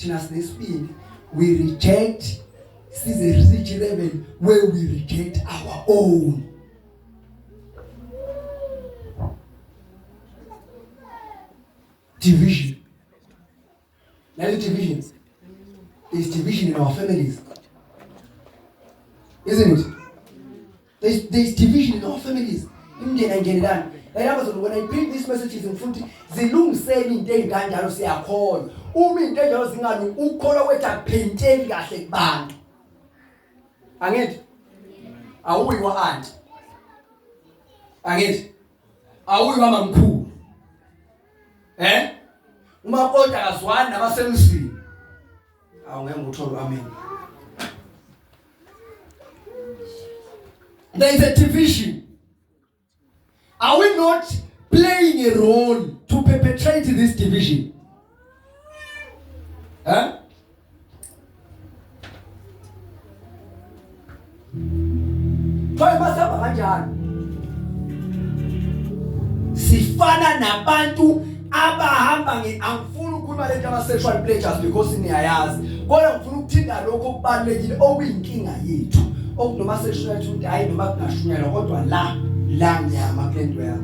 Thina sinesibindi, we reject, size reach level where we reject our own. Division. Nale division. There's division in our families. Isn't it? There's division in our families. Imndeni ayingenelani. Lalapha zona when I bring these messages ngifuna ukuthi zilungiseni into ezikanjalo siyakholwa. Uma into enjalo zingalungi ukukholwa kwethu akuphenteki kahle kubantu. Angithi? Awuyi kwa aunt. Angithi? Awuyi kwa mamkhulu. Eh? Umakoti akazwani nabasemzini. Awu ngeke ngikuthole amen. There is a division. Are we not playing a role to perpetrate this division? Huh? Thola basihamba kanjalo. Sifana nabantu abahamba nge angifuni ukukhuluma lento ama sexual pleasures because niyayazi. Kodwa ngifuna ukuthinta lokho okubalekile okuyinkinga yethu. Okunoma sexual ukuthi hayi noma kungashunyelwa kodwa la la ngiyama kule nto yakho.